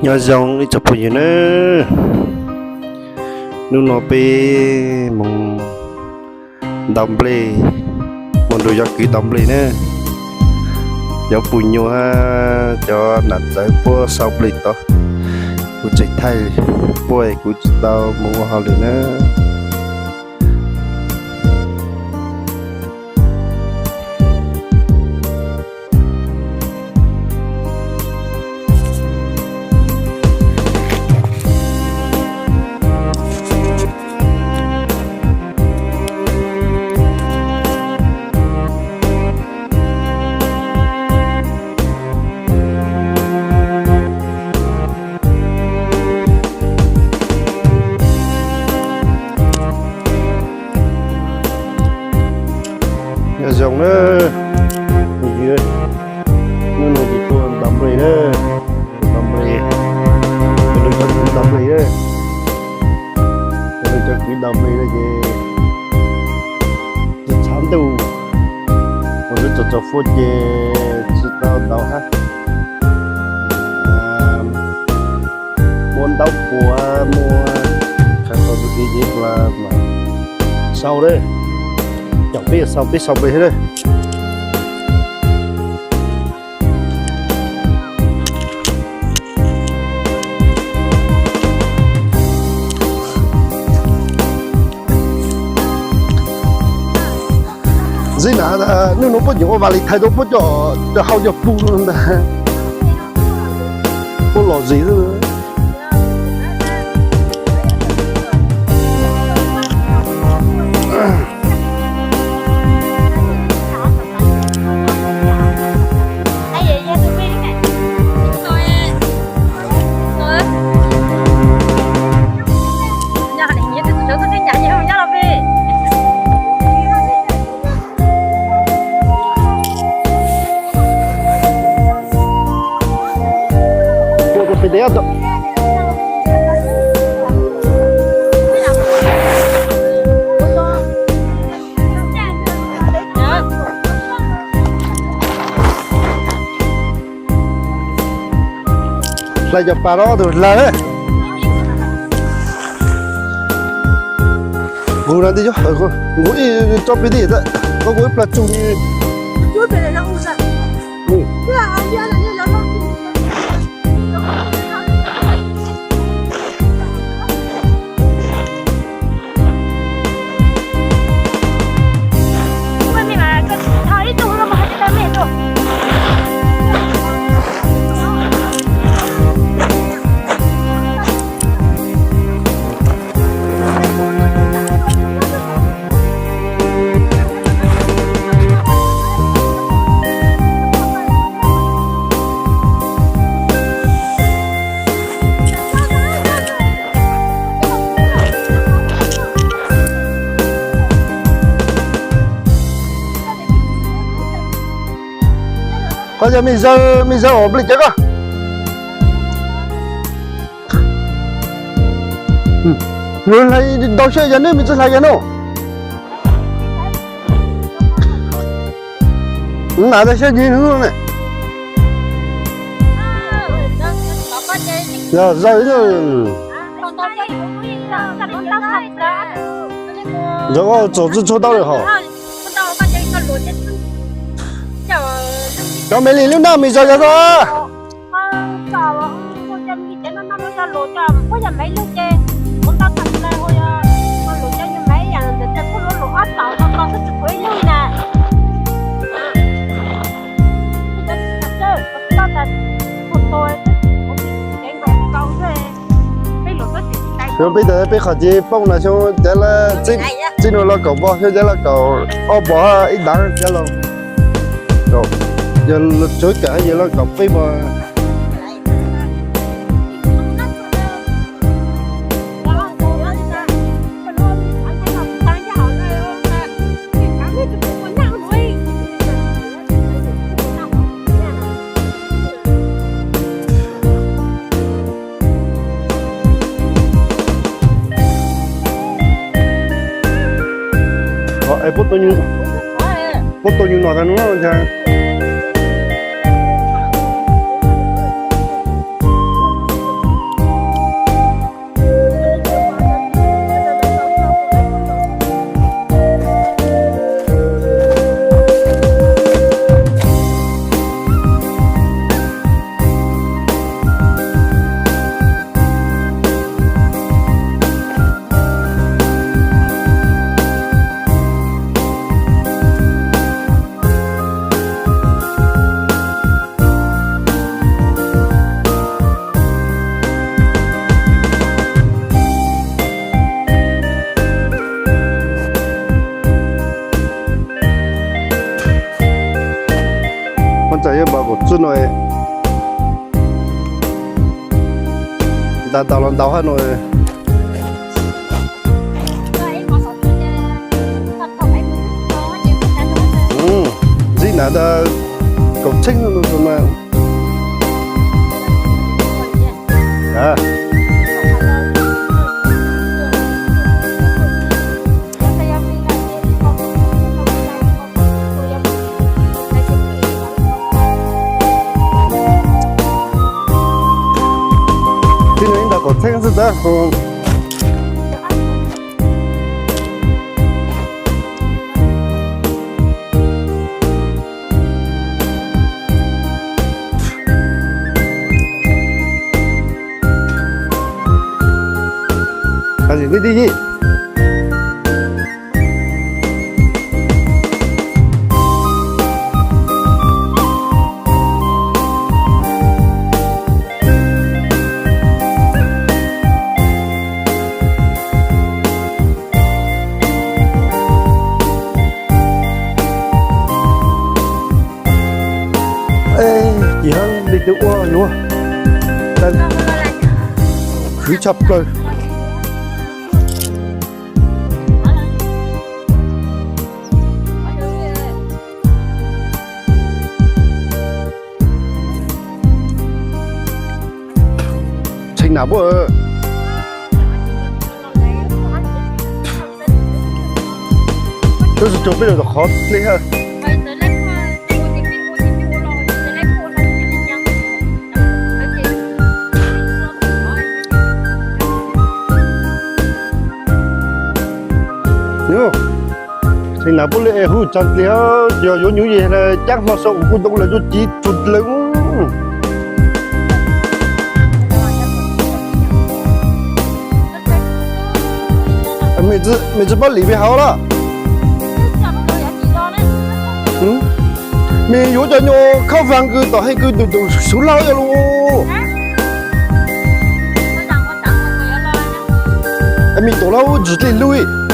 Nyob zoo ib tsoom phooj ywg na, hnub no peb mus ntaus nplej, mus nrog cov kwv ntaus nplej na. Cov pus nyuam, cov nam txawv puab sau nplej tod, kuv tseem thaij puab es kuv tsis tau mus ua hauj lwm na. Nyob zoo na, phooj ywg, hnub no ces tuaj ntaus nplej na, ntaus nplej, ntaus nplej, ntaus nplej na, ntaus nplej na ces tsis tshav ntuj, ua lub tsaus tsaus fuab ces tsis tau ntaus hab. Muaj ntaub puas, muaj qhov tus div yev mas sau lawm, caum peb sau, peb sau peb thiab lawm. Ntxim na, hnub no puab nyuam ua vas li thaiv tau puab cov hau cov pus ntag, puab lom zem xwb. Hlais cov pas no tus hlais. Nqus na, nqus ib tsob pib tij, koj nqus ib plag tsug. Qhov yog me zawg, me zawg os, nplij cawv koj. Hlais ntau siab yog neb me tsi hlais yog no. Nam tas siab yig ne. Yog zawg. Zawg txaus txhua tau lawm hos. Cov me li lub naj me zawg yog tau. Xyoo peb tas peb qhov tsev poob no xyoo cav lawm, txij no los kaum npo, xyoo cav los kaum ob npo, ib dav cav los kaum, yog tsuav kam yog los kaum peb npo. Puab tau nyuj no tag no. Ua, puab tau nyuj no tag no. Ntaus ntaus los ntaus hab no. Ntxim nav tas kaum txheeb no mas. Tib no ib nta kaum txheeb xwb tab. Tib tib yim. Ces hab li twb ua yuav khwv tshaj plaws. Txheem nam puab. Twb tsis tau peb lug tom qhov dlej hab. Txheem nam puab le hu tsaag dlej, yog yuav nyuj yig caab hmo sau kuv kuj tau lawv tuaj ci txug dlawg. Mej tsi paub lim mej hauv lawm. Mej yuav cov nyuas khaub vaag kws tom hej kws ntug ntug suv laug yog lug. Mej tuam laug tsi dlej lug.